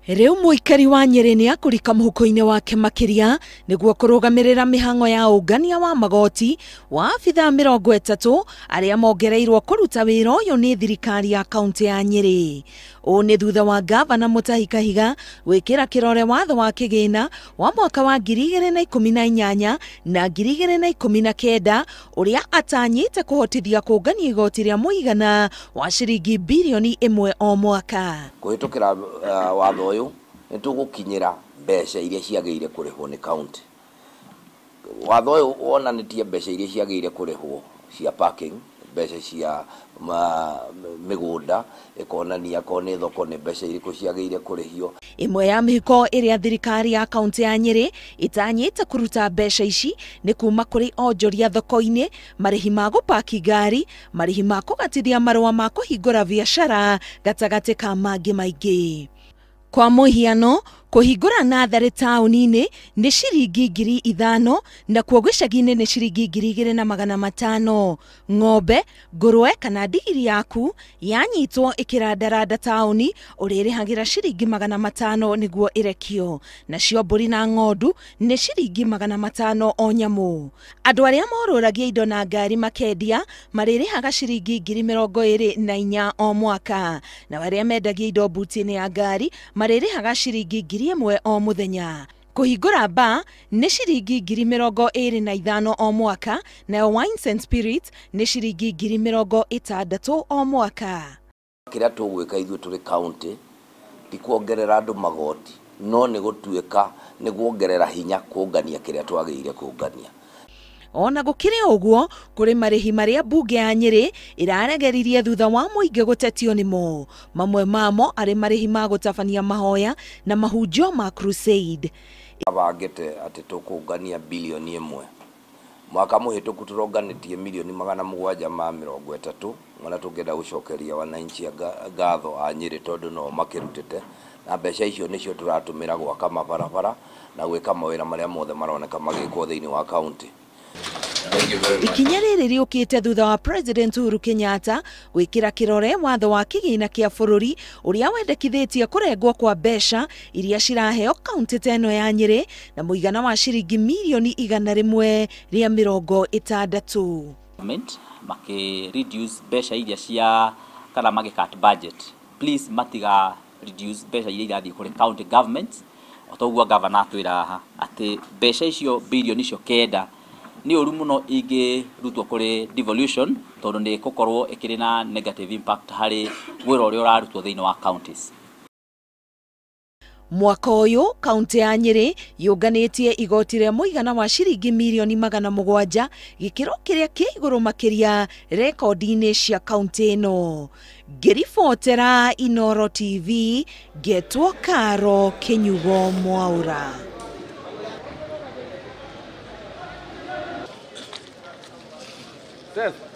Rĩu mũikari wa Nyĩrĩ nĩ akũrika mũhuko-inĩ wake makĩria nĩguo kũrũgamĩrĩra mĩhang'o ya ũngania wa magoti wa abithaa 30 arĩa mongereirwo kũruta wĩra ũyũ nĩ thirikari ya kaunti ya Nyĩrĩ. Ũũ nĩ thutha wa gavana Mutahi Kahiga gwĩkĩra kĩrore watho wa kĩgĩna wa mwaka wa 2018 na 2019 ũrĩa atanyĩte kũhotithia kũngania igoti rĩa mũigana wa ciringi birioni 1 o mwaka. Kũhĩtũkĩra watho ũyũ nĩ tũgũkinyĩra mbeca iria ciagĩrĩire kũrĩhwo nĩ kaunti. Watho ũyũ wonanĩtie mbeca iria ciagĩrĩire kũrĩhwo cia parking, mbeca cia mĩgũnda, ĩkonania akorwo nĩ thoko nĩ mbeca irĩkũ ciagĩrĩire kũrĩhio. Ĩmwe ya mĩhuko ĩrĩa thirikari ya kaunti ya Nyĩrĩ ĩtanyĩte kũruta mbeca ici nĩ kuma kũrĩ onjoria thoko-inĩ, marĩhi ma gũpaki ngari, marĩhi ma kũgatithia marũa ma kũhingũra biacara gatagatĩ ka mangĩ maingĩ. Kwa mũhiano, kũhingũra natharĩ taũni-inĩ nĩ ciringi 5,000 nakuo gĩcagi-inĩ nĩ ciringi 2,500. Ng'ombe, ngũrwe kana ndigiri yaku yanyitwo ĩkĩrandaranda taũni ũrĩrĩhagĩra ciringi 500 nĩguo ĩrekio. Nacio mbũri na ng'ondu nĩ ciringi 500 o nyamũ. Andũ arĩa morũragia indo na ngari makendia marĩrĩhaga ciringi 24,000 o mwaka, na arĩa mendagia indo mbuti-inĩ ya ngari marĩrĩhaga ciringi 1,000 o mũthenya. Kũhingũra bar nĩ ciringi 25,000 o mwaka, nayo wines and spirits nĩ ciringi 60,000 o mwaka. Kĩrĩa tũgwĩka ithuĩ tũrĩ kaunti ti kuongerera andũ magoti, no nĩ gũtuĩka nĩ kuongerera hinya kũngania kĩrĩa twagĩrĩire kũngania. Ona gũkĩrĩ ũguo, kũrĩ marĩhi marĩa mbunge ya Nyĩrĩ ĩraregeririe thutha wa mũingĩ gũtetio nĩmo. Mamwe mamo arĩ marĩhi ma gũtabania mahoya na mahunjio ma crusade. Bangĩte atĩ tũkũngania bilioni 1. Mwaka mũhĩtũku tũronganĩtie milioni 730 ona tũngĩenda gũcokeria wananchi ngatho a Nyĩrĩ tondũ no makĩrutĩte, na mbeca icio nĩcio tũratũmĩra gwaka mabarabara na gwĩka mawĩra marĩa mothe maroneka magĩkwo thĩinĩ wa kaunti. Ikinya rĩrĩ rĩũkĩte thutha wa President Uhuru Kenyatta gwĩkĩra kĩrore watho wa kĩgĩna kĩa bũrũri ũrĩa wendekithĩtie kũrengwo kwa mbeca iria ciraheo kaunti ta ĩno ya Nyĩrĩ na mũigana wa ciringi milioni 160. Makĩ reduce mbeca iria cia kana magĩ cut budget, please matiga reduce mbeca iria irathiĩ kũrĩ county governments. O ta ũguo governor atwĩra haha atĩ mbeca icio bilioni icio 9 nĩ ũru mũno ingĩrutwo kũrĩ devolution tondũ nĩ ĩgũkorwo ĩkĩrĩ na negative impact harĩ wĩra ũrĩa ũrarutwo thĩinĩ wa counties. Mwaka ũyũ kaunti ya Nyĩrĩ yũnganĩtie igoti rĩa mũigana wa ciringi milioni 700, gĩkĩro kĩrĩa kĩ igũrũ makĩria rekondi-inĩ cia kaunti ĩno. Ngĩribotera Inooro TV, ngetwo Karo Kĩnyugo Mwaura. Seth.